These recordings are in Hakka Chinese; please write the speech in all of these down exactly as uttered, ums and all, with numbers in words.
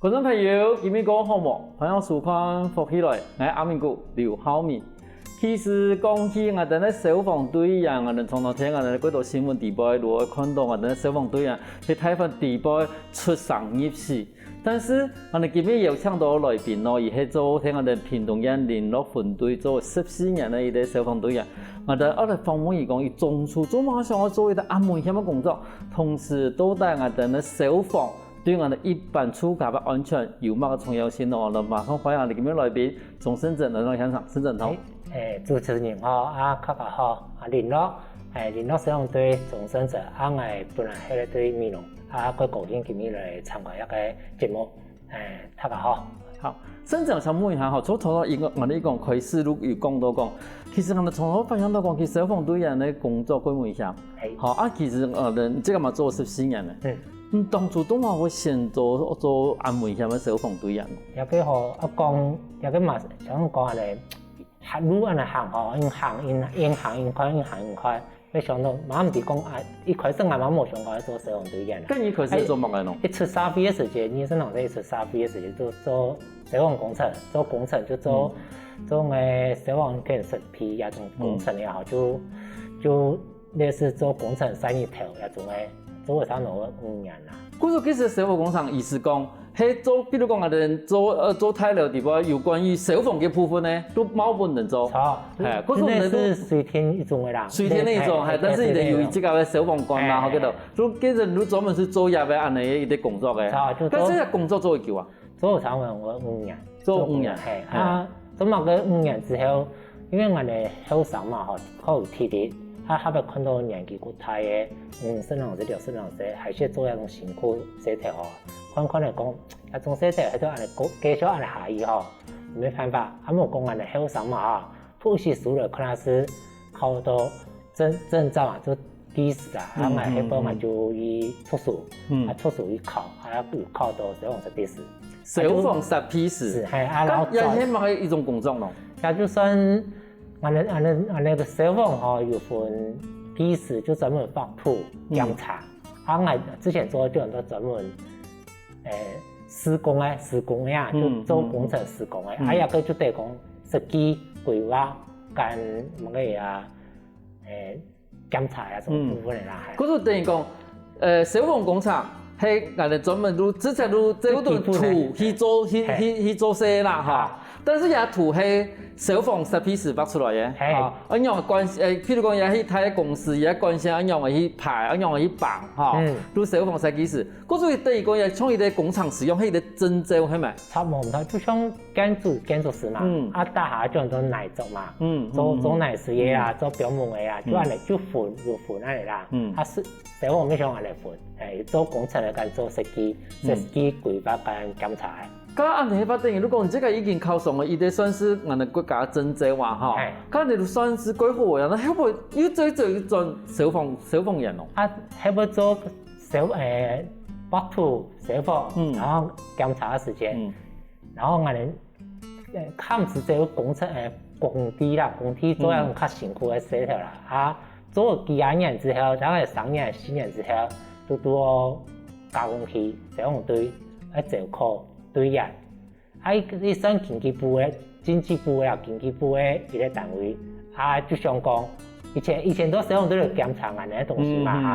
觀眾朋友，今晡日過好無？歡迎收看《福氣來》，𠊎阿明哥劉浩明。其實講起𠊎兜个消防隊員，𠊎兜常常聽𠊎兜个幾多新聞底背，就會看到𠊎兜个消防隊員去大火底背出生入死。但是，𠊎兜今晡日邀請到个來賓呢，佢係做在𠊎兜屏東縣麟洛分隊做十四年个一個消防隊員。𠊎兜愛來訪問佢講，佢當初做麼个想愛做一個恁危險个工作，同時到底𠊎兜个消防 對𠊎兜一般自家个安全有麼个重要性呢？𠊎兜馬上歡迎𠊎兜今晡日來賓鍾勝哲來到現場，勝哲你好。欸，欸，主持人好，啊，大家好，啊，麟洛，欸，麟洛消防隊鍾勝哲，啊，𠊎本來係對美濃，啊，蓋高興今晡日來參加這個節目，欸，大家好。好，勝哲想問一下吼，從頭到尾，𠊎兜一講開始，就有講到講，其實𠊎兜從頭發現到講，其實消防隊員个工作蓋危險。欸。好，啊，其實，呃，這個嘛做十四年了。嗯。 你當初做麼个會選擇做恁危險个消防隊員？這個吼，啊講，這個嘛，像講恁呢，路恁呢行吼，緊行緊，緊行緊快，緊行緊快。愛想到，嘛毋知講啊，一開始𠊎嘛無想過愛做消防隊員啦。該你一開始做麼个呢？欸，一出社會个時節，二十零歲一出社會个時節，做做消防工程，做工程就做做个消防跟設備啊，這種工程也好，就就 類似做工程三日頭該種个，做了差不多五年啦。故所其實消防工程意思講，係做，比如講𠊎兜做呃做大樓底背有關於消防个部分呢，都包含能做。著，係，故所能做。係水電一種个啦。水電个一種，係，但是佢兜有自家个消防官啦，係，吼，該種。就變成你專門係做這个恁呢一個工作个。著，就做。但是這工作做幾久啊？ 做差不多五年。做五年。係，啊，做麼个五年之後，因為𠊎兜後生嘛吼，較有體力，啊，下背看到年紀較大个，五十零歲、六十零歲，還係做這種辛苦事頭吼，看看來講，啊，總係得還係恁呢，繼續恁呢下去吼，無辦法，啊，無講𠊎兜後生嘛吼，讀書書了，可能係考到證證照啊，做 技師啊，啊，𠊎該擺𠊎就去讀書，啊，讀書去考，啊，又考到消防設備師。消防設備師。係，係，啊，然後也係麼个一種工作咯？也就算，𠊎兜𠊎兜𠊎兜个消防吼，有分技師，就專門畫圖、檢查。啊，𠊎之前做个就很多專門，欸，施工个，施工个啊，就做工程施工个。啊，也个就等於講設計、規劃、跟麼个啊，欸， 檢查啊，這種部分个啦，係。故所等於講，呃，消防工程係𠊎兜專門就直接就這個土去做去去去做事啦，哈。但是這土係消防設計師畫出來个，係。啊，恁樣關係，呃，譬如講，這去大公司，這關係恁樣去排，恁樣去綁，哈，就消防設計師。故所等於講，這像一個工程師樣，係一個證照，係無？差不多，就像 建築建築師嘛，啊，底下就很多泥作嘛，做做泥師个啊，做標模个啊，就恁呢就分有分恁呢啦。啊，係，所以𠊎兜想恁呢分，欸，做工程个跟做設計，設計規劃跟檢查个。該恁呢話等於，如果你這個已經考上了，佢就算係𠊎兜國家个證照啊，哈。該你就算係蓋好个，該後背又做做一轉消防消防員咯。啊，後背做消欸，畫圖、消防，然後檢查个時間，然後𠊎兜 呃，較毋係做工程，呃，工地啦，工地做恁較辛苦个事頭啦。啊，做幾下年之後，大概三年、四年之後，就到加工區消防隊，愛招考隊員。啊，佢算經濟部个，經濟部个啊，經濟部个一個單位。啊，就想講，以前以前都消防隊來檢查恁呢个東西嘛，哈。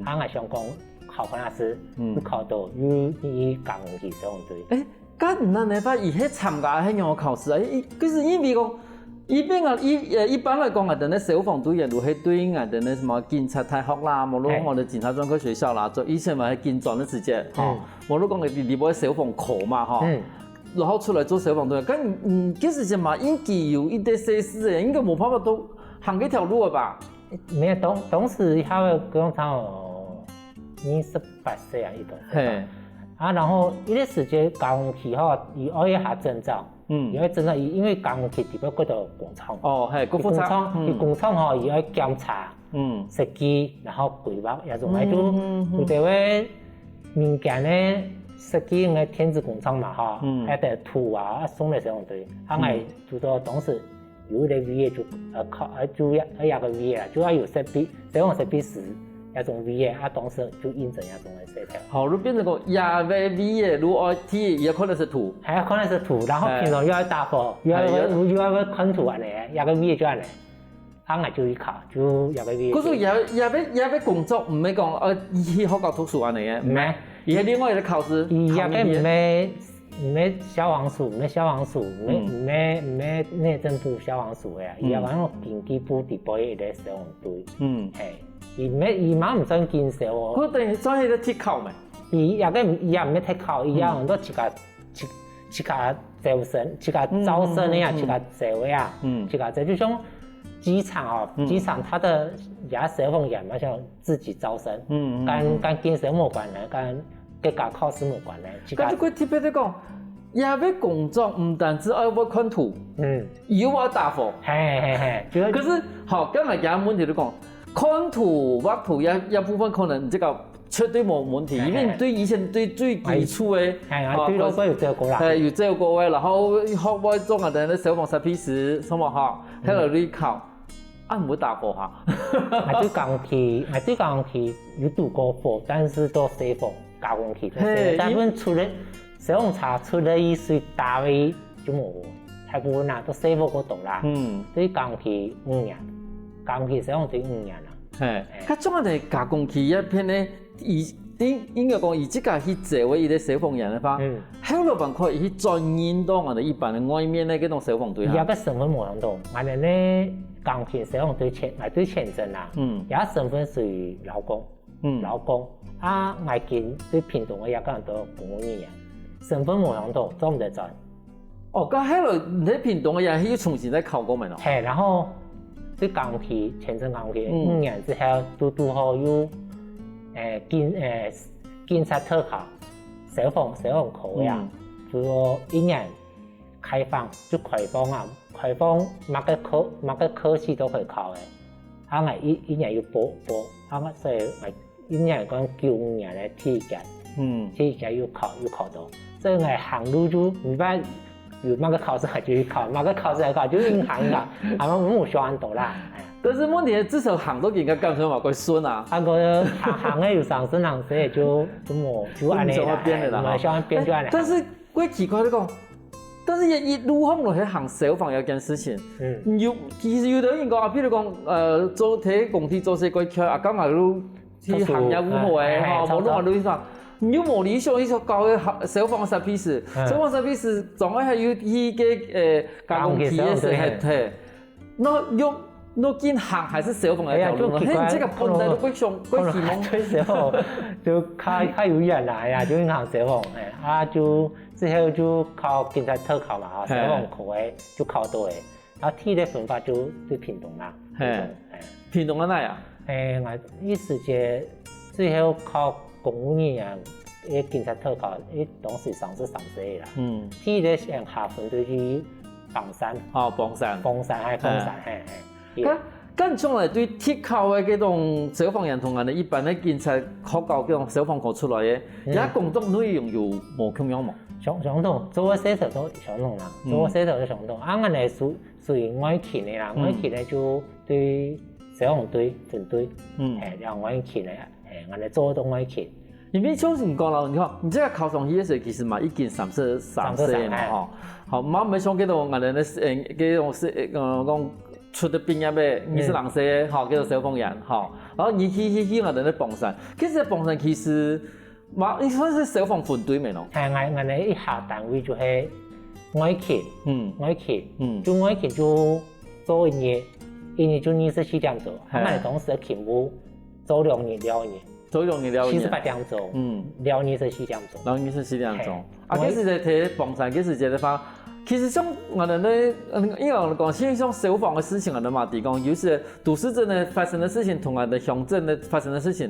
啊，𠊎想講，考看下試，就考到又去加工區消防隊。欸， 該毋然个話，佢係參加係仰个考試啊？佢佢係因為講，一般啊，一呃一般來講啊，𠊎兜个消防隊員就係對𠊎兜个麼个警察大學啦，無論講𠊎兜警察專科學校啦，做以前嘛係警專个時節，吼，無論講你你無消防科嘛，吼，然後出來做消防隊員，該嗯，其實係嘛，應該有一個細事个，應該無辦法都行這條路个吧？沒有，當當時佢个工廠哦，二十八歲啊，一個。係。啊，然後一個時節加工區吼，佢愛一下證照。 嗯，因為真个，因為工地底背過多工廠，哦，係，過複雜，工廠，嗯，工廠吼，佢愛檢查，嗯，設計，然後規劃，這種，嗯，就有兜个民間个設計个電子工廠嘛，吼，嗯，還有土啊，送來消防隊，啊，𠊎堵到當時有一個位个就呃考，呃就愛愛一個位个啦，就愛有設備，消防設備師，這種位仔，啊，當時就印證這種个事情。好，就變成講，這个位仔，就愛提，也可能係土。還要看那是土，然後平常又要打火，又要，哎，又要，又要看圖恁樣，這个位仔就恁樣。啊，𠊎就去考，就這个位仔。可是這，這个，這个工作毋係講，呃，去學校讀書恁樣个，毋係。佢係另外一个考試，佢這个毋係，毋係消防署，毋係消防署，毋係，嗯。毋係，毋係內政部消防署个啊，嗯。佢係講經濟部底背一个消防隊。嗯。嘿。 佢乜，佢乜毋算經銷哦。佢等於算係一个特考咩？佢也个，佢也毋係特考，佢也當做自家，自，自家招生，自家招生个呀，嗯，嗯，嗯。自家招个呀，嗯。自家招，就像機場哦，嗯。機場佢个也消防員嘛，像自己招生，嗯，嗯，嗯。跟，跟經銷無關个，跟國家考試無關个，自家。但係佢特別个講，這个工作毋單止愛會看圖，嗯。又愛打火。嘿，嘿，嘿，就係可是，好，剛才佢个問題就講， 看圖、畫圖這，這部分可能這个絕對無問題，嘿，因為你對以前對最基礎个，嘿，嘿，哦，對老師有照顧啦。嘿，有照顧个，然後學會做𠊎等个消防設備師，什麼哈，嗯。還有你考，啊，毋會打火哈？𠊎對講起，𠊎對講起有堵過火，但是都細火，加工期都細火，嘿，大部分除了消防車出了一水大位就無，大部分啊，都細火過多啦。嗯。對講起五年，講起消防隊五年啦。 嘿，嘿。該總个加工期這片呢，佢，應，應該講，佢自家去招个一个消防員个話，嗯。後來還可以去轉任到𠊎等一般个外面个該種消防隊哈。佢个身份無相同，𠊎等呢，講起消防隊前，𠊎對前身啊，嗯。佢个身份屬於勞工，嗯。勞工，啊，𠊎今對屏東个也講到公務人員，身份無相同，做毋得轉。 哦，該後來你在屏東个也係又重新再考過無咯？嘿，然後就講起，前陣講起，嗯。五年之後，堵堵好又，誒，警，誒，警察特考，消防，消防科呀，嗯。就說一年開放，就開放啊，開放麼个科，麼个科系都可以考誒。啊，𠊎一，一年又報，報，啊，所以𠊎 一年講九年个第一屆，嗯。第一屆又考，又考到，所以𠊎行路就毋怕有麼个考試就去考，麼个考試就考，就硬行个，啊，無想恁多啦。哎。但是問題至少行到人家感受嘛，會順啊。啊，𠊎行，行个有上身行勢就，就無，就恁樣啦，嗯，就會變个啦，哎，無想變就恁樣。哎，但是 怪奇怪，你講，但是佢一路行落去行消防這件事情，嗯。有，其實有的人講啊，譬如講，呃，做，在工地做事怪忒啊，剛好就去行業務好誒，讀書，吼，哎，哎，無弄啊，就去上，你又無理想，你想搞个消防設備師，嗯。消防設備師，總愛還有去个，呃，加工企業係，加工企業，嘿，嘿。 那用，那緊行還係消防个頭路呢？哎呀，就奇怪，嘿，這个本來都會想，可能，會希望。可能對消防就較，較有緣啦，哎呀，就去行消防，哎，啊，就之後就考警察特考嘛，哈，嘿。消防科个就考到誒，啊，第一个分發就，就屏東啦，嘿。屏東，哎。屏東个哪呀？哎，𠊎一時節最後考公務員啊， 个警察特考，个當時三十三歲啦。嗯。第一个先下分隊去榜山。哦，榜山。榜山，嘿，榜山，嗯。嘿，嘿。該，該從來對特考个這種消防員同𠊎等一般个警察學校這種消防科出來个，嗯。佢工作內容有無共樣無？相，相同，做个事情都相同啦，嗯。做个事情都相同。啊，𠊎等屬，屬於外勤个啦，嗯。外勤个就對消防隊分隊，嗯。嘿，了外勤个，嘿，𠊎等做到外勤。 因為像是你講了，你看，你這个考上去个時候，其實嘛已經三十三歲嘛，三十三，吼。好，嘛毋係像這種𠊎等个，呃，這種係，呃，講出來畢業个，嗯。二十零歲个，吼，叫做消防員，吼。然後你去，去，去𠊎等个榜山，其實榜山其實嘛，應該算係消防分隊咩咯。哎，𠊎，𠊎等一下單位就係外勤，嗯。外勤，嗯。就外勤就做一日，一日就二十四點鐘，嘿。𠊎等當時个勤務做兩日了一日。 做兩日了一日。四十八點鐘，嗯。了二十四點鐘。了二十四點鐘。嘿。啊，我該時節在榜山，該時節个話，其實像𠊎等个，嗯，應該講，像，像消防个事情啊，嘛，提講，有時都市鎮个發生个事情，同𠊎等鄉鎮个發生个事情，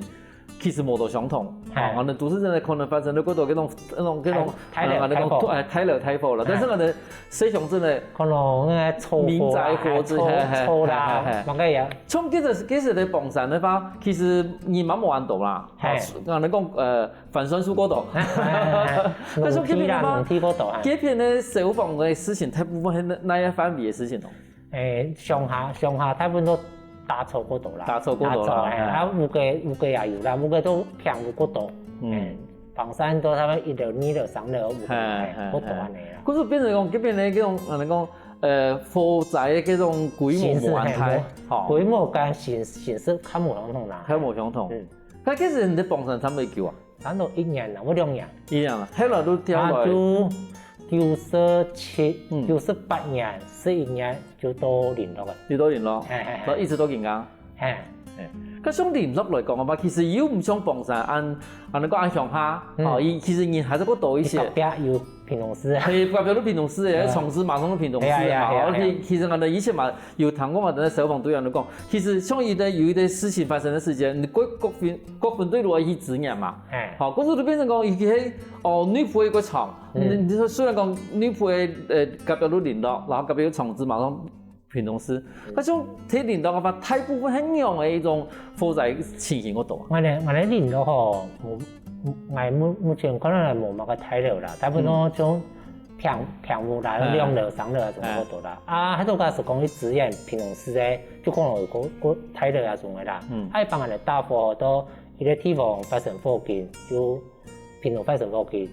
其實無多相同。嘿。啊，𠊎等都市鎮个可能發生了過多這種，那種，這種，大，大，呃，𠊎等講，大火。哎，大火大火了。嘿。但是𠊎等細鄉鎮个可能那個車禍啦，民宅火災，車，嘿，嘿，車啦，嘿，嘿，嘿。麼个呀。像這个，這个在榜山个話，其實人嘛無恁多啦。 嘿。啊，人講，呃，反算數過多。嘿，嘿，嘿，但是這片个話，農地啦，農地過多，嘿。這片个消防个事情，大部分係哪，哪一範圍个事情哦？誒，鄉下，鄉下大部分都打草過多啦，打草過多啦，打草，哎，哎。啊，烏雞，烏雞也有啦，烏雞都平烏過多，嗯。哎，房山都差不多一樓、二樓、三樓烏雞，嘿，哎，嘿，過多恁樣啦。嘿。可是變成講，這邊的這種，呃，講，呃，火災的這種規模無恁大，形式，嘿，無，吼。規模跟形，形式較無相同啦。較無相同。嗯。該其實你在房山差不多久啊？ 差不多一年啦，或兩年。一年啊，後來都調來。啊，就九十七、嗯。九十八年，十一月就到麟洛个。就到麟洛，嘿，嘿，嘿。到一直到今啊。嘿。嘿。該像麟洛來講个話，其實又毋像房山恁，恁樣講恁鄉下，嗯。哦，佢其實人還係較多一些。佢隔壁有屏東市啊。嘿，隔壁有屏東市个，嗯。長治馬上就屏東市个嘛，嘿啊，嘿啊，嘿啊，哦，嘿啊。其，其實𠊎等以前嘛， 有聽過嘛，等下消防隊員都講，其實像一個，有一個事情發生个時間，你各，各分，各分隊都愛去支援嘛。嘿。好，故所就變成講，佢係，哦，內埔个一個廠，嗯。你，你說雖然講內埔个，呃，隔壁就麟洛，然後隔壁有廠子嘛，然後屏東市，嗯。但是在麟洛个話，大部分係仰般个一種火災情形較多啊？𠊎等，𠊎等麟洛吼，𠊎，𠊎目，目前看來無麼个大樓啦，大部分都，嗯。像 平，平屋啦，嗯。兩樓、三樓啊，總較多啦。嗯。啊，該種假使講去支援屏東市个，就可能有過，過大樓啊，總个啦。嗯。啊，一般人个大火到一個地方發生火警，就屏東發生火警，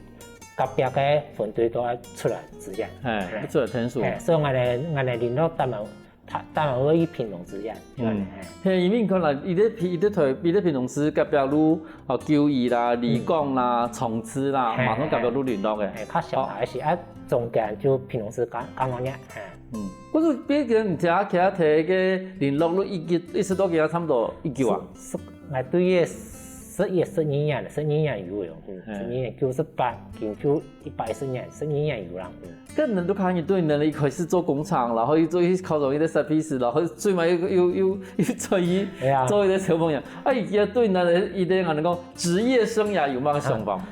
隔壁个分隊都愛出來支援。哎，嗯。愛出來𢯭手。哎，所以𠊎等，𠊎等麟洛專門，專，專門會去屏東支援，嗯。就恁樣，哎。嘿，因為你看啦，一個屏，一個臺，一個屏東市隔壁就 哦，九如啦、里港啦、嗯。長治啦，嘿，馬上隔壁就麟洛个。嘿，較小一些，哦。啊，中間就屏東市剛，剛好呢，嘿。嗯，故所變成你這下徛在該麟洛就一直，一直到今差不多幾久啊？十，十，𠊎對个十一、十二年，十二年有了，嗯，嘿。十二年，九十八，今就一百一十年，十二年有啦，嗯。 該你屋下人對你一開始做工廠，然後又做，又考上一個設計師，然後最尾又，又，又，又做一，哎呀。做一個消防員。啊，佢對你个一個，恁樣講，職業生涯有麼个想法？啊，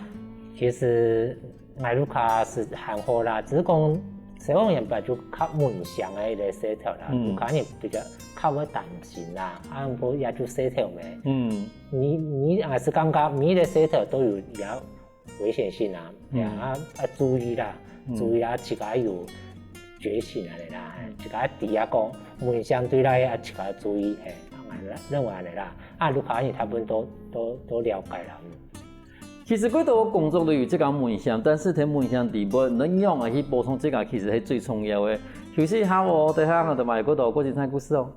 其實𠊎屋下係還好啦，只係講消防員本來就較夢想个一個事頭啦，嗯。屋下人比較較會擔心啦，啊，毋過也就事頭咩。嗯。你，你還係感覺每一個事頭都有，也 危險性啊，嗯。啊，啊，注意啦，嗯。注意啊，自家有覺醒恁樣啦，嗯。自家知啊講，危險對來啊，自家注意，嘿，啊，𠊎認為恁樣啦。啊，屋下人大部分都，都，都了解啦，嗯。其實幾多工作都有自家危險，但是在危險底背，你仰般去保障自家，其實係最重要个。休息一下哦，等下𠊎等還有幾多過精彩故事哦。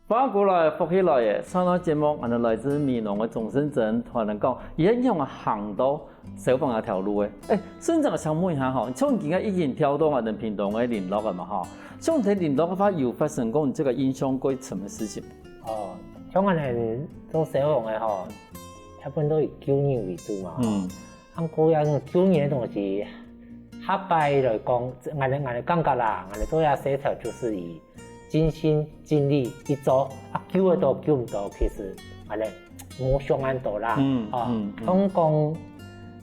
翻過來，福氣來了！上段節目，𠊎等來自美濃个鍾勝珍同𠊎等講，佢係仰般行到消防這條路个。誒，勝珍，𠊎想問一下吼，像你今日已經調到𠊎等屏東个麟洛了嘛吼，像在麟洛个話，有發生過你這個印象過深个事情？哦，像𠊎等做消防个吼，大部分都以救人為主嘛吼。嗯。 啊，毋過這種救人个東西，下擺來講，𠊎等，𠊎等感覺啦，𠊎等做這事頭就係以盡心盡力去做，啊，救得到救毋到，其實𠊎等無想恁多啦。嗯，哦，嗯，嗯。像講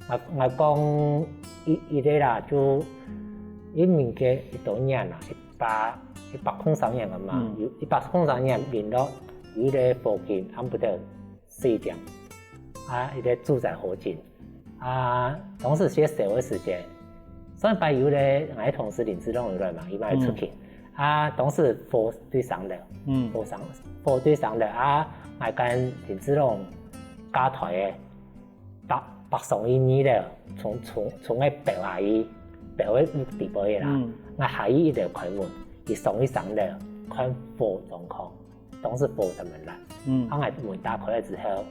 ，𠊎，𠊎講一，一個啦，就，一民國幾多年啦，一百，一百空三年个嘛，嗯。有一百空三年，麟洛有一個火警，暗晡頭四點，啊，一個住宅火警。 啊，當時係燒个時節，上擺有咧，𠊎个同事林志龍有來嘛，佢嘛有出勤。嗯。啊，當時火對三樓，嗯。火上，火對三樓啊，𠊎跟林志龍架台个，爬，爬上去二樓，從，從，從該表下去，表个屋底背个啦。嗯。𠊎下去一樓開門，佢上去三樓，看火狀況。 當時火正蠻爛，嗯。啊，𠊎門打開了之後，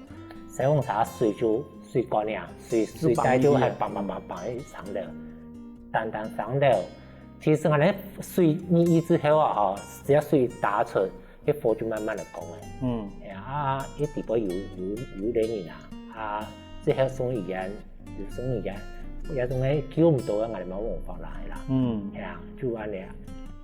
消防車水就，水管呀，水，水帶就還嘭嘭嘭嘭一直上樓，單單上樓。其實𠊎等水入去之後啊，吼，只要水打出，該火就慢慢个降个。嗯。哎呀，啊，該底背有，有，有一個人啊，啊，最後送醫院， 有生理个，這種个救毋到个，𠊎等無辦法啦，係啦。嗯。係啊，就恁樣啊。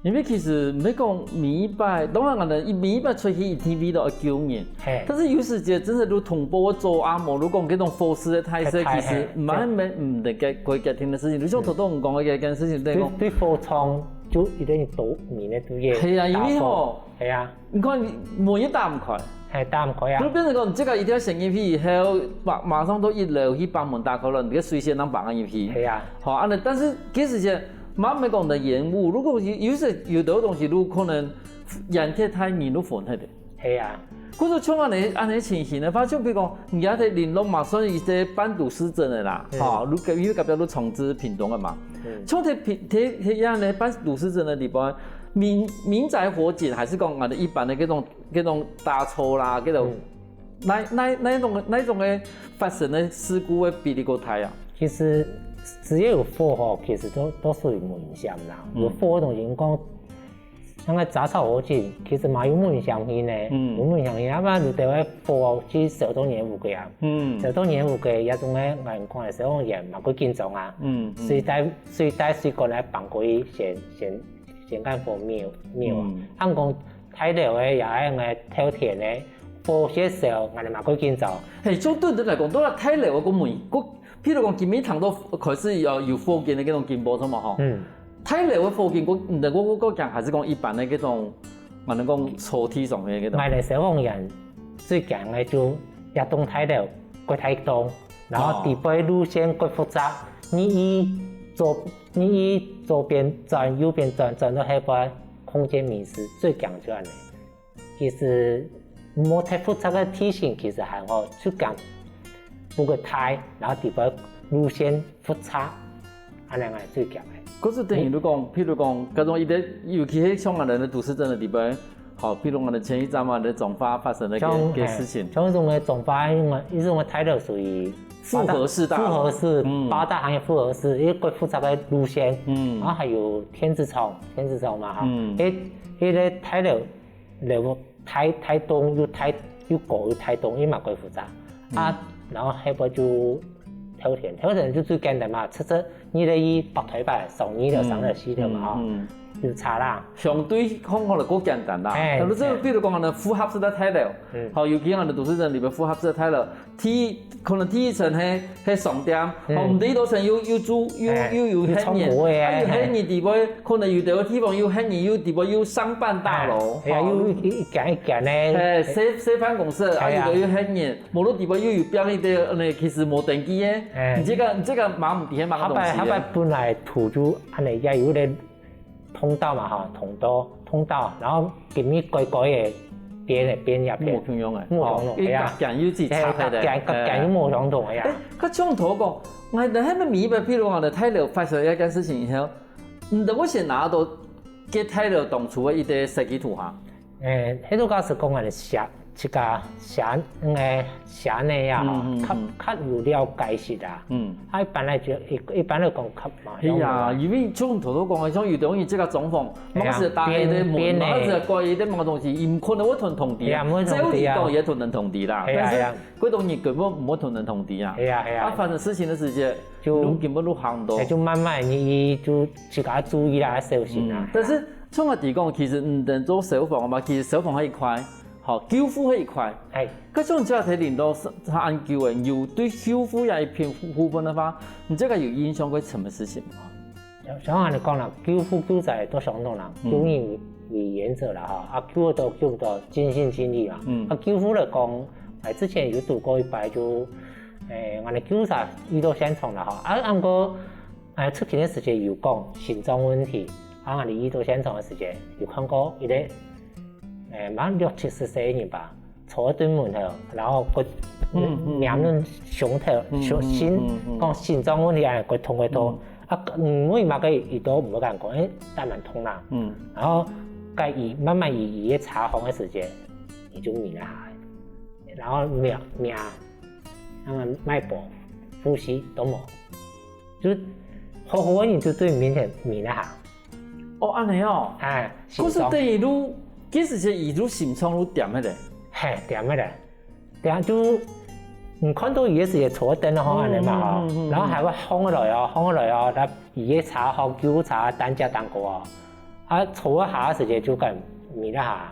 因為其實毋係講每一擺，當然𠊎等每一擺出去一定會遇到救人，嘿。但是有時節真的就通報做啊，無就講這種火勢个大細，太大，其實嘿，蠻，蠻毋得个，可以決定个事情。就像頭頭我講个這件事情，等於講，對，對火場，就一定要倒面个，對个。係啊，因為吼，係啊，你看門也打毋開，係打毋開啊。就變成講，你這個一定要先入去，還要馬馬上到一樓去幫門打開了，你个水先能幫佢入去。係啊，好，安尼，但是其實這慢慢講的延誤，如果有有些有的東西，如果可能延太太，你都分開的。 係啊，故所像安尼安尼情形呢，反正比如講，你也在聯絡嘛，算一些辦都市證的啦，嗯，吼，如果因為隔壁都重置屏東的嘛，嗯，像在屏在在安尼辦都市證的地方，民民宅火警還是講俺的一般的這種這種打抽啦，這種，嗯，那那那種那種的發生的事故的比例較大啊。其實只要有火吼，其實都都屬於危險啦。嗯，有火的東西，你講 像該雜草火警，其實嘛有影響性呢，嗯，有影響性，啊，不然就等於火去燒到人屋个啊，嗯，燒到人屋个，也總个，俺講个消防員嘛，過緊張啊，嗯，嗯，水帶水帶水管來幫佢先先先將火滅滅啊。嗯，啊，講大樓个也係个透天个，火先燒，俺嘛過緊張。嘿，就對你來講，到了大樓个公務員，譬如講今晡日聽到開始有有火警个這種警報，著無吼？嗯。 大樓个火警，我毋知我我我講還係講一般个這種，嘛能講抽屜上面个這種。𠊎个消防員最驚个就一棟大樓，過大棟，然後底背路線過複雜，你一左你一左邊轉右邊轉轉到後背，空間迷失，最驚就恁樣。 其實無太複雜个地形其實還好，就講不過大，然後底背路線複雜，恁樣个最驚个。可是等於你講，譬如講，該種一个，尤其係像𠊎等个都市鎮个地方，好，譬如𠊎等前一站啊，在彰化發生个个个事情，像這種个彰化，因為這種个大樓屬於複合式大樓，複合式，嗯，八大行業複合式，因為過複雜个路線，嗯，然後還有電子廠，電子廠嘛哈，嗯，誒，誒，該大樓 樓大大棟又大又高又大棟，又嘛過複雜啊。然後後背就透天，透天就最簡單嘛，直直二樓一百台板，上二樓、三樓、四樓嘛吼，有差啦。相對看起來較簡單啦。但是這个比如講呢，複合式个大樓，好，尤其𠊎等都市鎮裡背複合式个大樓， 第可能第一層係係商店，哦，毋知一多層又又住又又有客人，啊有客人底背，可能有个地方有客人又底背有商辦大樓，哎呀，又一一間一間呢，係細細辦公室，啊有个有客人，無論底背又有變一个呢，其實無登記个，你這个你這个嘛毋知係麼个東西。下擺下擺本來土就恁樣也有个 通道嘛吼，通道通道，然後今日改改个變个變一片，無共樣个，無共樣个，哦，哎呀，一間又自己拆開个，一間一間又無相同个呀。哎，較像頭講，𠊎等還沒明白，譬如講，大樓發生一件事情以後，你等會先拿到該大樓當初个一个設計圖哈？誒，該个假使講个寫 自家寫，嗯，誒，寫呢啊，嗯，嗯，較，嗯。較有了解實啊。嗯。啊，一般來講，一，一般來講，較嘛，係啊，因為像頭頭講个，像有兜人這个裝潢，哎呀，某時打開个門，變，變呢。某時蓋一个麼个東西，佢毋可能會同，同地啊。哎呀，毋會同地啊。照理講，也同人同地啦，哎呀，但是，哎呀。過多人根本毋會同人同地啊。哎呀，哎呀。啊，發生事情个時節，就，攏根本都行到。哎，就慢慢，你就自家注意啦，小心啦。嗯，但是，像我提講，其實，嗯，等做消防嘛，其實消防係一塊， 好，救護係一塊。係。該像這下在領導上，他恁久誒，有對救護這一片部分个話，你這个有印象過什麼事情嗎？像，像恁樣講啦，救護救災都相同啦，嗯。救人為原則啦，哈，啊，救得到救毋到，盡心盡力啦。嗯。啊，救護來講，誒，之前有堵過一擺就，誒，𠊎等救護車遇到現場啦，哈，啊，啊，毋過，誒，出勤个時節有講心臟問題，啊，𠊎等遇到現場个時節有看過一個 誒，嘛六七十歲个人吧，坐在對門口，然後佢，嗯，嗯，摸等胸口，嗯，胸，心，嗯，嗯。講心臟問題啊，佢痛佢痛。嗯。啊，嗯，為麼个佢都毋會敢講，誒，當然痛啦。嗯。然後，該佢慢慢佢，佢个車行个時節，佢就眠下來，然後摸，摸，那個脈搏、呼吸都無，就好好个人就對面前眠一下。 哦，恁樣哦。哎，可是等於就，其實係佢就心臟就恬起來。嘿，恬起來。恬就，你看到佢个時節坐等吼，嗯，恁樣嘛吼，嗯，嗯，嗯。然後還會晃起來哦，晃起來哦，那佢个車吼，救護車擔架擔過哦，啊，坐一下个時節就敢眠一下，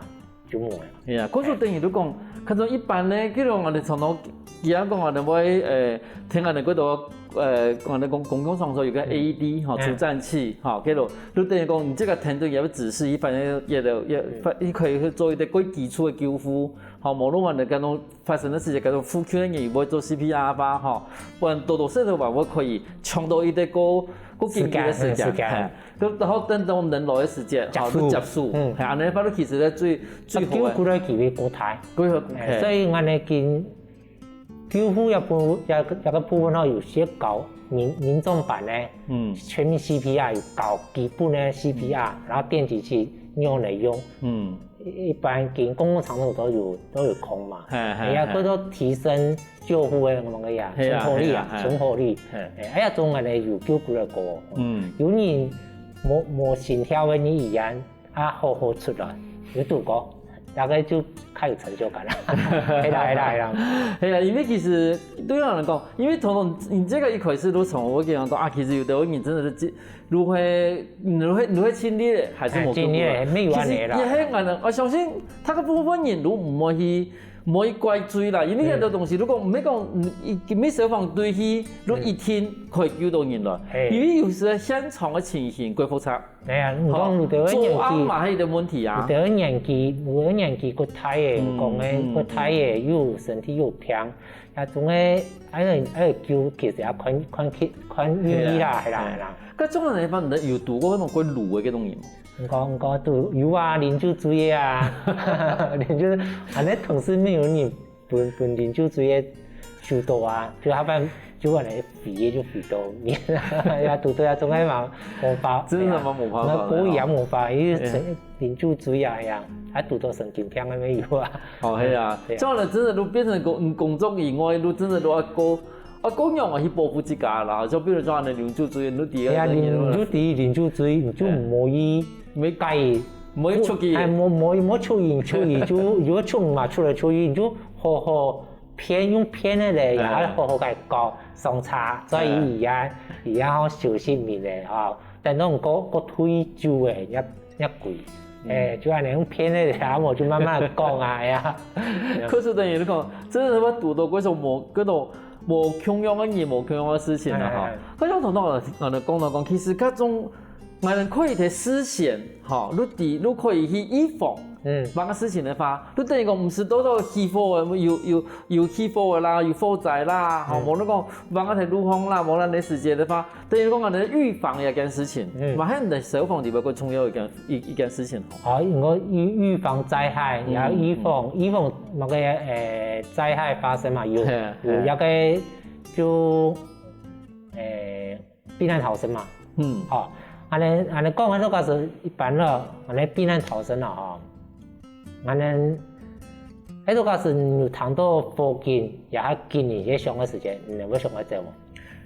就無了。哎呀，可是等於就講，看做一般呢，比如講，𠊎等常常，佢講𠊎等會，呃，聽𠊎等幾多，呃，𠊎等講公共場所有個A E D吼，除顫器吼，比如，就等於講你這個程度也會指示一般也也也，也可以做一個較基礎个救護，吼，無論𠊎等該種發生个事情，該種附近个人會做C P R吧，吼，不然多多少少吧，會可以搶到一個較較緊急个時間，時間，時間。嘿。 然後等到人來个時節，吼，接手。就接手，嗯。係，恁樣法律其實咧最最好个。救過來機會較大。過好，係，所以𠊎等緊救護這部這這個部分吼，有先教民民眾班呢，嗯，全民C P R，有教基本个C P R，然後電擊器仰般用，嗯，一般緊公共場所都有都有空嘛，係係，也叫做提升 救護个𠊎等个呀，存活率啊，存活率。哎呀，總个呢有救過來過。嗯，有人無無心跳个，你醫院啊好好出來，有堵過，大概就較有成就感啦。係啦係啦係啦。係啦，因為其實對𠊎來講，因為從你這個一開始都從𠊎跟你講啊，其實有的人真的是，你會你會你會盡力的，還是無救過來。盡力的，沒有安慰啦。其實也很難的，我相信大部分人都毋會去 毋會怪罪啦，因為很多東西，如果毋係講，嗯，一，毋係消防隊去，就一定可以救到人來。因為有時現場个情形較複雜。哎呀，你講有兜个年紀，做案嘛，還有个問題啊。有兜个年紀，有个年紀較大个，講个較大个，又身體又病，啊，總个，哎呀，哎，救，其實也看看去看運氣啦，係啦係啦。該種人一般有堵過那種過魯个該種人無？ 毋過毋過都有啊，啉酒醉个啊，啉酒，恁樣同事沒有人分分啉酒醉个收到啊，就下班就恁樣飛个就飛到面，呀，堵到啊，總係嘛，無法，真的嘛，無辦法，那過也無法，因為成啉酒醉啊呀，還堵到神經病个也有啊。哦，係啊，對啊。這樣呢，真的都變成工工作以外，都真的都要過 啊，各樣啊去保護自家啦，就比如講恁樣啉酒醉，你知啊，哎呀，啉酒醉，啉酒醉，你就莫去，莫介意，莫出去，哎，莫莫莫出去，出去就如果出嘛出來出去，你就好好騙，用騙个咧，然後好好个講上車，所以而家而家好休息面咧哈，等到過過退休个，也也貴。 哎，就恁樣用騙个，啊，無就慢慢講啊，哎呀。可是等於你講，真的係堵到各種無，各種無共樣个人，無共樣个事情啊，哈。哎，哎。該種頭先𠊎講到講，其實該種，𠊎等可以在事先，哈，你知，你可以去預防，嗯，麼个事情个話，你等於講毋係到到起火个，有有有起火个啦，有火災啦，哈，嗯，無你講，麼个在路項啦，無恁个時節个話， 等於講，𠊎等預防一件事情，嗯，嘛，還有消防裡背較重要一件一一件事情吼。哦，應該預預防災害，也要預防，預防那個呃災害發生嘛，有有那個就呃避難逃生嘛。嗯，哦，恁樣恁樣講，該個是一般了，恁樣避難逃生了哈。 恁樣，該種假使你有聽到火警，也較緊，你會想个時間，你會想愛走無？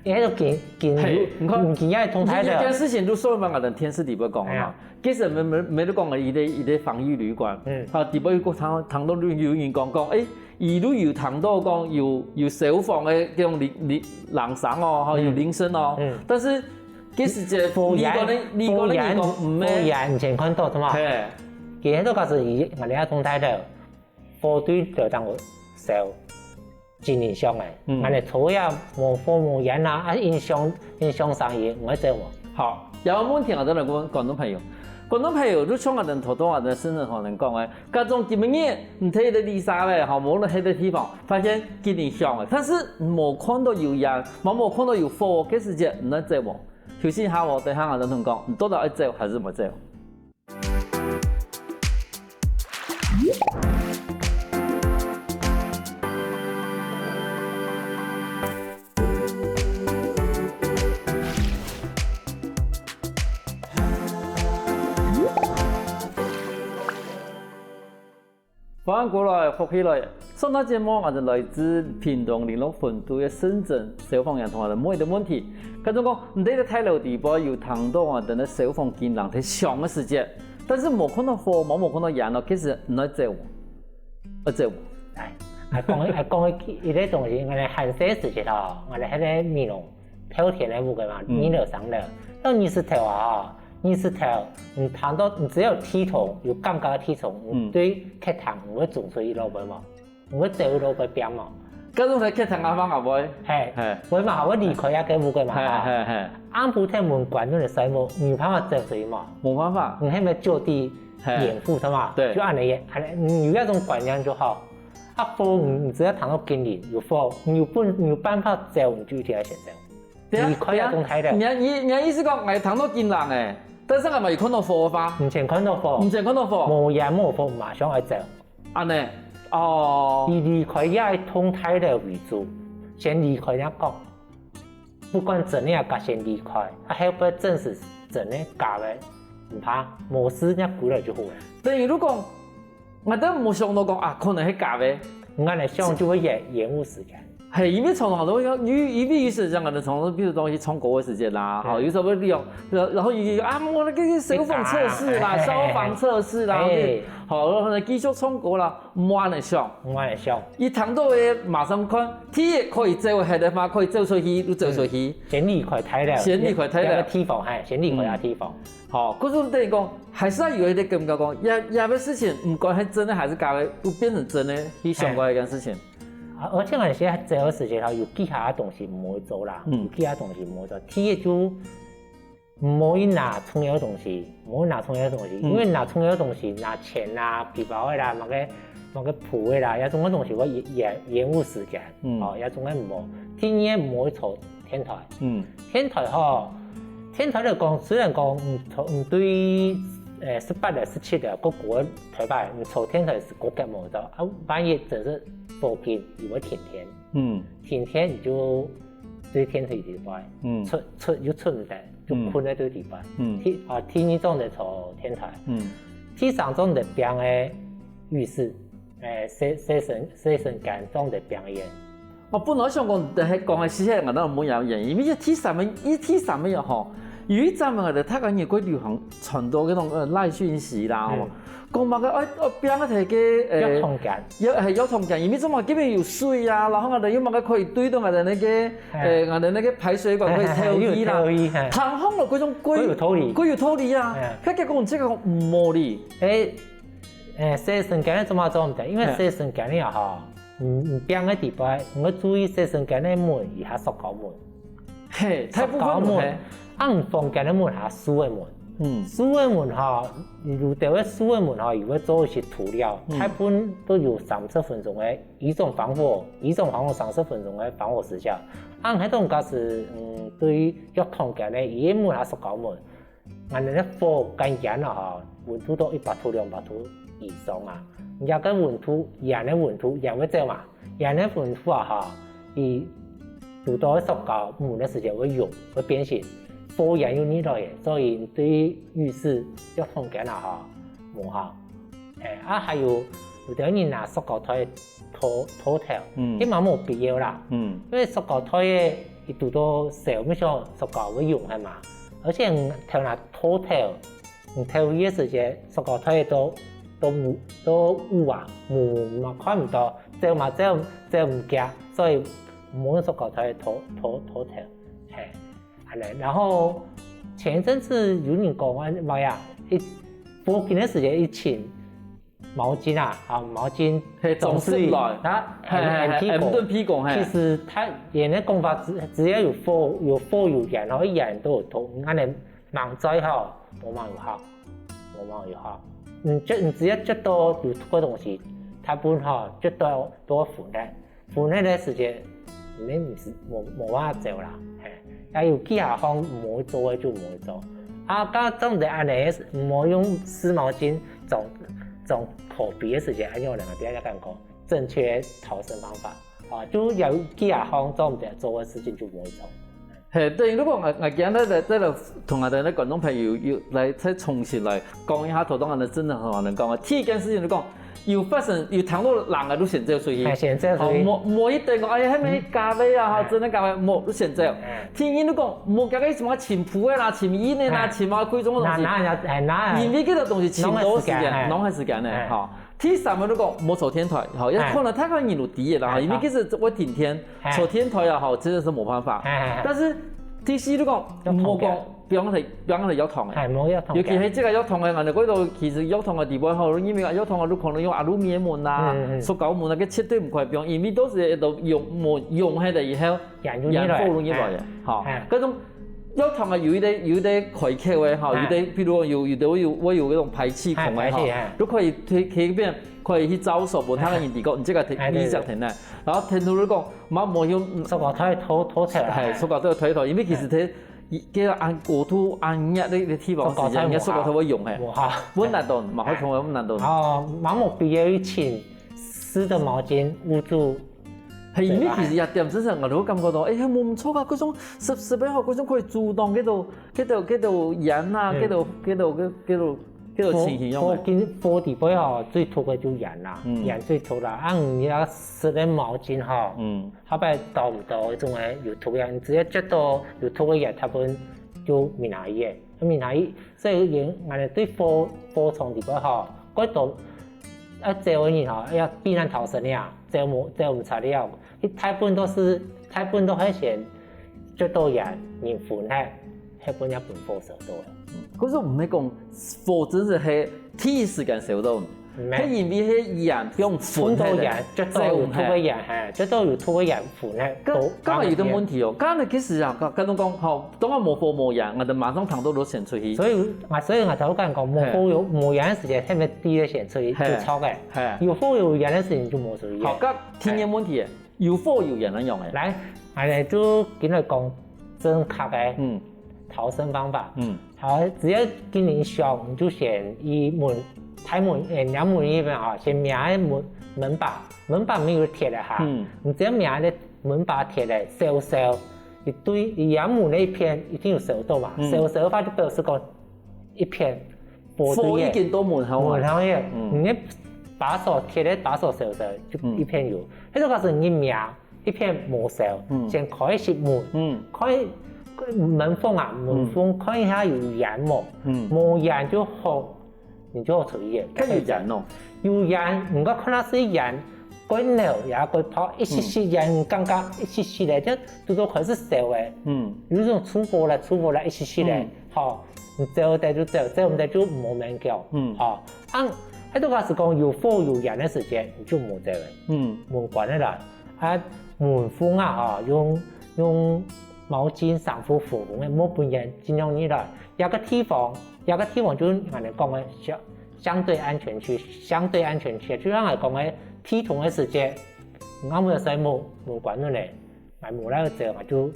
因為該種緊緊，嘿，你看，你緊也通台的。這件事情都說嘛，𠊎等電視裡背講个嘛，哎呀，其實沒沒沒得講个，一個一個防疫旅館，嗯，啊，裡背有個聽聽到有有人講講，誒，一路有聽到講有有消防个這種鈴鈴鈴聲哦，哈，有鈴聲哦，嗯，但是其實這火眼，你可能你可能你講，嗯，火眼以前看到，對嗎？嘿。 其實該個時，𠊎兜也同大家，火堆就當燒，真影響个。嗯，恁樣抽也無火無煙啊，啊影響影響生意，毋會做無？好，有問題𠊎兜來問觀眾朋友。觀眾朋友，你像𠊎兜頭頭𠊎兜先生同人講个，該種今晡日毋睇得離儕咧，吼，無論去个地方，發現真影響个，但是無看到有煙，嘛無看到有火，該時節你愛做無？休息一下哦，等下𠊎兜同你講，你到底愛做還是毋做？ 歡迎過來，福氣來！上段節目，𠊎兜來自屏東麟洛分隊个盛珍消防員同𠊎兜問个問題，佢就講，你兜在大樓底背有聽到𠊎兜个消防警鈴在響个時節，但是無看到火，嘛無看到煙咯，其實你愛走無？愛走無？哎，啊講啊講一個東西，𠊎兜還細時節吼，𠊎兜該個美濃 透天个屋个嘛，嗯，二樓、三樓。到日時頭啊，吼，日時頭，你聽到，你只要有地動，有感覺个地動，你，嗯，對客廳你會衝出去咯，會無？你會走路會變無？該種在客廳啊，放啊會。嘿，嘿。會嘛，會離開該个屋个嘛，嘿，哈。嘿，嘿。暗晡天門關，你就睡無，你有辦法走出去無？無辦法。你係毋係就地，嘿。掩護，是嘛？對。就恁樣，恁樣，你有那種觀念就好。啊，風，你，你只要談到經歷，有風，你有本，你有辦法走，你就一定要先走。對啊，離開該棟大樓。對啊。你，你，你意思講，𠊎談到經歷欸，但是𠊎嘛有看到火花。你先看到火。你先看到火。無煙無火，馬上愛走。 恁呢，哦。你離開這一棟大樓為主，先離開人家講，不管真个假个先離開，啊，後背真實真个假个，毋怕，無事人家歸來就好了。等於如果，𠊎都無想到講啊，可能係假个。恁樣想就會延，延誤時間。 嘿，因為常常都有，因為，因為有時陣啊，常常比如講去唱歌个時間啦，吼，嗯。有時候會利用，然後，然後有，有，啊，我那個消防測試啦，哎，消防測試啦，哎。OK，好，然後呢，繼續唱歌啦，莫恁樣想。莫恁樣想。一聽到个馬上看，第一可以走，還得嘛可以走出去，就走出去。嗯，先離開大樓。先離開大樓。這個地方，嘿，先離開這地方。嗯。好，可是等於講，還是要有一點感覺講，這，這個事情，毋管係真个還是假个，都變成真个，去想過一件事情。嘿。 啊，而且𠊎係走个時節吼，有幾下个東西毋會做啦，嗯。有幾下東西毋會做。第一就毋好去拿重要个東西，毋好拿重要个東西，嗯。因為拿重要个東西，拿錢啦、皮包个啦、麼个，麼个簿个啦，這種个東西會延，延，延誤時間，嗯。哦，這種个毋好。第二毋好去坐電梯。嗯。電梯吼，電梯來講，雖然講毋坐，毋對，呃，十八樓、十七樓，各國个台北，你坐電梯係高級無到，啊，萬一真係火警，你會停電。 嗯。停電你就對電梯底背，嗯。出，出又出毋得，就睏在對底背。嗯。第，啊，第二種就坐電梯。嗯。第三種就變个浴室，欸，洗，洗身，洗身間種就變个。哦，本來想講，就係講个時間，𠊎當然無要演，因為第三个，因為第三个吼，有一陣仔就大家也會流行傳到該種，呃，賴訊息啦，吼。嗯。 講麼个，哎，哦，變个个，呃，浴桶間。浴，係，浴桶間，因為做麼个這邊有水啊，然後𠊎等又麼个可以對到𠊎等那個，嘿。呃，𠊎等那個排水管可以透氣啦。嘿，嘿，嘿，有透氣，嘿。聽好了，這種，這有道理。這有道理啊。嘿。佢講這個無理。欸，欸，洗身間做麼做毋得？因為嘿。洗身間裡吼，你，你變个地方，你愛注意洗身間个門，佢係塑膠門。 嘿，大部分都係。塑膠門，啊，你房間个門係樹个門。嗯。樹个門吼，有兜个樹个門吼，佢會做一些塗料，嗯。大部分都有三十分鐘个，一種防火，一種防火三十分鐘个防火時效。啊，該種假使，嗯，對於浴桶間个，佢个門係塑膠門， 𠊎等个火間煙啊吼，溫度到一百度、兩百度以上啊，這個溫度，煙个溫度也會走嘛。煙个溫度啊吼，佢堵到塑膠門个時節會溶，會變形，火煙又入來个，所以對浴室、浴桶間啊吼，無效。欸，啊，還有，有兜人拿塑膠袋 拖，拖頭，嗯。這嘛無必要啦。嗯。因為塑膠袋个，佢堵到燒，毋想塑膠會溶係嘛。而且你頭那拖頭，你頭去个時節，塑膠袋都，都烏，都烏啊，霧嘛看毋到，走嘛走，走毋遽，所以毋好用塑膠袋拖，拖，拖頭。嘿，恁呢。然後前一陣子有人講啊，麼个啊，一，火警个時節一清 毛巾啊，啊，毛巾，嘿，總是，總是來。啊，係，係，係，M，M，M，M，對，P講，嘿。其實佢，佢个講法只，只要有火，有火有煙，吼，一樣都有毒，恁呢猛捽吼，無麼有效，無麼有效。嗯，就，你只要捽到有毒个東西，大部分吼，捽到都會昏个。 昏个時節，你毋係，無，無法走啦，嘿。啊，有幾下項毋會做个就毋會做。啊，該總係恁呢，毋好用濕毛巾裝，裝口鼻个時節，恁樣兩個，大家感覺正確逃生方法。啊，就有幾下項做毋得做个事情就毋會做。 嘿，對，如果𠊎，𠊎今日來，再來同𠊎等个觀眾朋友又來再重新來講一下頭先𠊎等真的很好能講啊。第一件事情就講，有發生，有聽到人个就先走出去。哎，先走出去。好，莫，莫一等講，哎呀，還沒咖啡啊，哈，嗯。真的咖啡，莫，就先走。嗯。第二就講，莫搞个什麼尋譜个啦，尋音个啦，嗯。尋啊，貴重个東西。那，那，那，那，因為這個東西尋到時間，浪費時間，哎。浪費時間呢，哎。哈。 第三个就講，莫坐電梯，吼，也可能大家人都知个啦，哎，因為其實會停電，哎。坐電梯啊，吼，真的是沒辦法。哎，哎，哎。但是第四就講，莫講，放在放在浴堂个。係，無浴堂間。尤其係這個浴堂个，𠊎等講到其實浴堂个地方吼，因為浴堂个，你可能用aluminum門啊、嗯嗯塑膠門啊，佢絕對毋可以放，因為到時會用門用下來以後，煙就入來。煙火就入來个，吼哎。該種浴堂个有一個有一個開口个吼，哎有一個，比如講有有的會有會有那種排氣孔个吼哎排氣哎，就可以可以可以變可以去招手，無他个人知講，你這個哎對你這個停來，然後停落來講，莫莫用塑膠袋拖拖起來。係，塑膠袋推倒，因為其實佢佢恁高度恁熱个地方時間，塑膠袋應該塑膠袋會溶係。無效。溫難度，嘛會同佢溫難度。哦，毛毛必要一層濕的毛巾捂住。係，因為其實一點之前，我都感覺到，哎呀，無毋著啊，嗰種濕濕个吼，嗰種可以阻擋該度該度該度煙啊，嗯該度該度該該度該度情形樣个。火火緊火底背吼，最毒个就煙啦，嗯煙最毒啦。啊，你要濕个毛巾吼，嗯後背擋毋到該種个有毒个，你直接接到有毒个煙，大部分就明下去个，明下去，所以人，𠊎等對火火場底背吼，該度愛走个人吼，要避難逃生呀，走無走毋出了。佢大部分都係大部分都係先接到煙，人昏忒，後背也分火燒到个。可是毋係講火真係係第一時間燒到，毋係係因為係煙放分到煙，接到有毒个煙，係，接到有毒个煙昏忒。該該有個問題哦，該你其實啊，該該種講吼，當然無火無煙，𠊎等馬上聽到都先出去。所以，啊，所以𠊎頭先講，無火有無煙个時間，係毋係第一先出去就著个？係有火有煙个時間就無出去。好，該第二問題，有火有煙恁樣个。來，𠊎等就今日講正確个嗯逃生方法。嗯好，只要今日想，你就先以門大門，誒，兩門一邊啊，先摸門門把，門把沒有鐵个哈，嗯你只要摸个門把鐵个燒燒，一對一樣門那一片一定有燒到嘛，嗯燒燒个話就表示講一片火火已經到門口啊。門口个，嗯你个把手鐵个把手燒燒就一片有，迄種假使你摸一片無燒，嗯先開一息門，嗯開門縫啊，門縫看一下有煙無，嗯，無煙就好，你就好出去个。看有煙哦。有煙，毋過看到係煙，過濃也過薄，一息息煙，感覺一息息个，就拄到開始燒个，嗯有種臭火啦，臭火啦，一息息个嗯，吼，你走得就走，走毋得就無勉強，嗯吼。啊，迄種假使講有火有煙个時間，你就無走个。嗯門關起來，啊，門縫啊，吼，用用毛巾衫褲封封个，莫分煙盡量入來。這個地方，這個地方就係𠊎等講个相相對安全區，相對安全區，就像𠊎講个地動个時節，你暗晡睡目，門關起來，𠊎無來走，𠊎就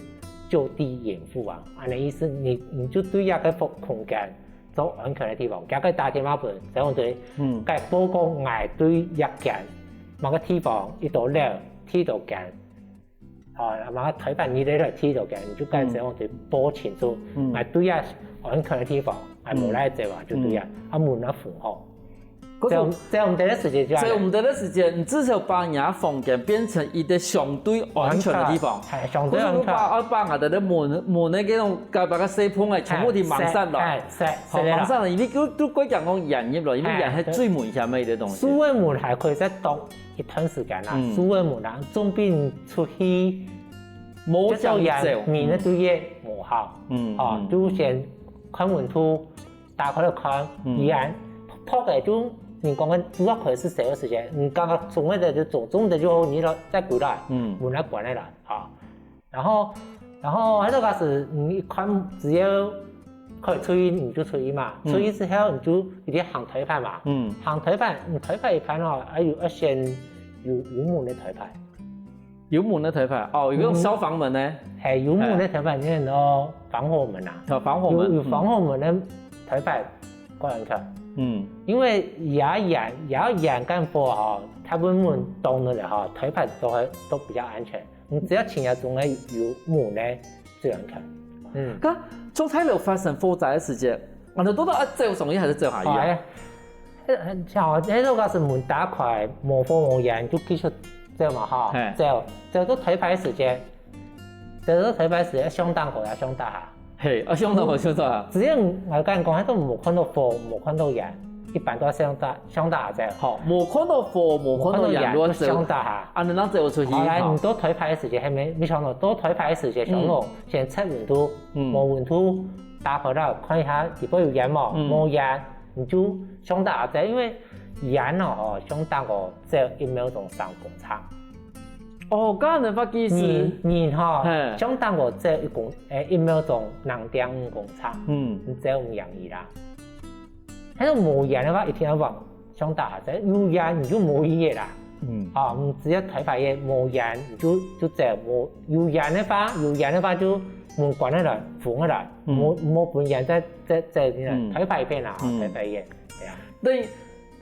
就地掩護啊，恁呢意思，你你就對這個空空間 做安全个地方，佢个打電話分消防隊，嗯佢報告𠊎對這間，麼个地方一到樓，地到間，啊，麼个台板一來地到間，你就佢消防隊報清楚，嗯𠊎對這安全个地方，𠊎無來走啊，就對啊，啊門啊封好。可是走走毋得个時間就走毋得个時間，你至少把你个房間變成一個相對安全个地方。係，相對安全。可是你把把𠊎等个門門个該種隔壁个細縫个全部都吂煞了。係，係，好，吂煞了，因為都都過講講煙入來，因為煙係最危險个一個東西。樹个門還可以再擋一段時間啦，嗯樹个門啊，總比你出去無接到想走煙，。面个對个無效。嗯哦嗯，就先看溫度，打開來看，嗯煙薄个就你講个主要開始燒个時間，你剛剛中个就中，中个就你了再過來，嗯門來關起來啊。然後然後還有個是你一看只要可以出去你就出去嘛，嗯出去之後你就一定行台板嘛，嗯，行台板，你台板一般哦，還有要先有有門个台板。有門个台板哦，有那種消防門呢，係有門个台板，你哦，防火門啊，啊，防火門，有有防火門个台板，个人看，嗯因為也煙也煙跟火哈，大部分門擋了哈，台板都還都比較安全。你只要清潔中个有門个，最安全。嗯，該做大樓發生火災个時節，𠊎等到底愛走上去還係走下去啊？哎，呃，像哦，那如果是門打開，無火無煙，就繼續走嘛哈嘿，走走到台板時間，走到台板時間，相當高也相當下。嘿，啊，相當好，相當好。只要我跟你講，佢都無看到火，無看到煙，一般都係相當相當下走。好，無看到火，無看到煙，無看到煙亂走，相當下。啊，你能走出去？好，來，好你到台板時間，還沒沒想到，到台板時間，想到先測溫度，嗯無溫度，打開來看一下裡背有煙無，嗯。無煙，你就上打下走，因為煙哦，吼，上打哦，走一秒鐘三公尺。哦，恁樣个話其實，人，人吼，嘿。上打哦，走一公，誒，一秒鐘零點五公尺，嗯。你走毋贏佢啦。但是無煙个話，一定愛往上打下走，有煙你就無意義啦。嗯。啊，你只要頭擺个無煙，你就，就走，無，有煙个話，有煙个話就門關起來，封起來，嗯。無，無分煙再，再，再，嗯。頭擺片啦，嗯。頭擺片，對啊。對，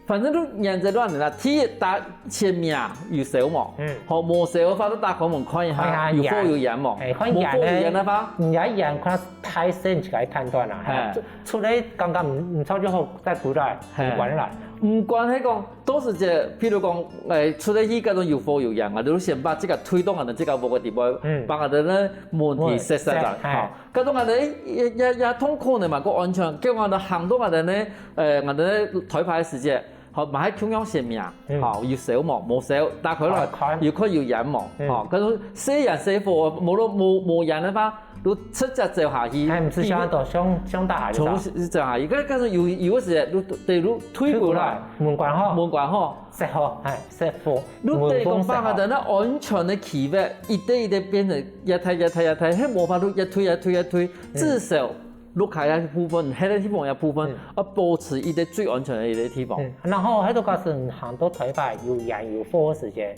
反正就原則亂的啦，第一打前面有燒無？嗯。好，無燒个話，就打開門看一下，看一下有火有煙無？煙。哎，看煙呢，無火有煙个話，你要煙看太深，你就可以判斷啦。嘿。出，出來剛剛毋，毋著就好，再過來，嘿。關起來。毋管係講，都是這，譬如講，哎，出來去該種有火有煙啊，就先把這個推動啊，這個屋个地方，嗯。幫啊，呢，問題設設啦，嘿。好。 該種恁樣，也，也，也當可能嘛，較安全。叫𠊎兜行到𠊎兜呢，呃，𠊎兜呢頭擺个時節，好，嘛係共樣性命，嗯。好，有燒無？無燒，打開來，打開。有看有煙無？嗯。好，該種細煙細火，無，無，無煙个話，就直接走下去。哎，毋係想到上，上打下去，就走下去。該，該種有，有个時節，就，對，就退過來。退過來，門關好。門關好。 熄火，哎，熄火。你得講把𠊎兜呢安全个區域，一垤一垤變成越大越大越大，係無法度越退越退越退，嗯。至少屋下个部分，該个地方个部分，嗯。愛保持一個最安全个一個地方。嗯，然後該个假使你行到頭擺有煙有火个時節，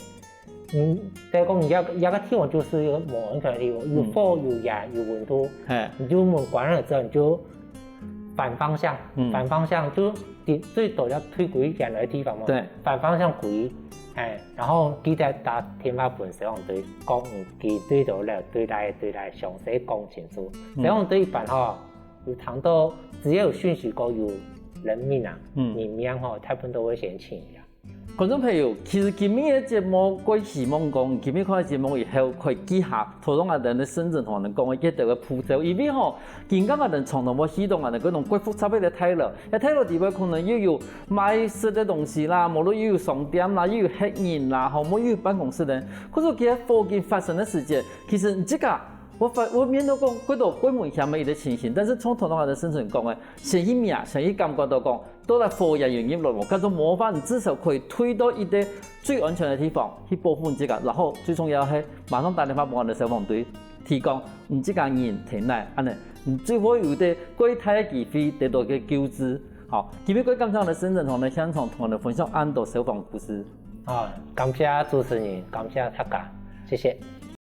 嗯，等於講你這，這個地方就是一個無安全个地方，有火有煙有溫度，嘿。你就門關了之後，你就 反方向，嗯。反方向就最，最多要退歸原來个地方嘛。對。反方向歸，哎，然後記得打電話分消防隊，講你幾多樓，幾多樓，幾多樓，詳細講清楚。嗯。消防隊一般吼，有聽到只要有訊息過有人命啊，嗯。人命吼，大部分都會先請一下。 觀眾朋友，其實今日个節目，𠊎希望講，今日看个節目以後，可以記下，頭先𠊎兜个先生同𠊎兜講个這兜个步驟，因為吼，今下𠊎兜常常會去到𠊎兜該種蓋複雜个大樓，該大樓裡背可能又有賣食个東西啦，無論又有商店啦，又有客人啦，吼，無又有辦公室个。可是其實火警發生个時節，其實你自家，𠊎發，𠊎面對講，蓋多蓋危險个一個情形，但是從頭先𠊎兜先生講个，先去摸，先去感覺到講， 到底火源有入來無？假使無法，你至少可以退到一個最安全个地方去保護你自家。然後最重要係，馬上打電話分𠊎兜消防隊，提供你自家人在哪，恁樣，你就會有一個較大个機會得到个救治。好，今日𠊎感謝𠊎兜先生同𠊎兜現場同𠊎兜分享恁多消防故事。啊，感謝主持人，感謝大家，謝謝。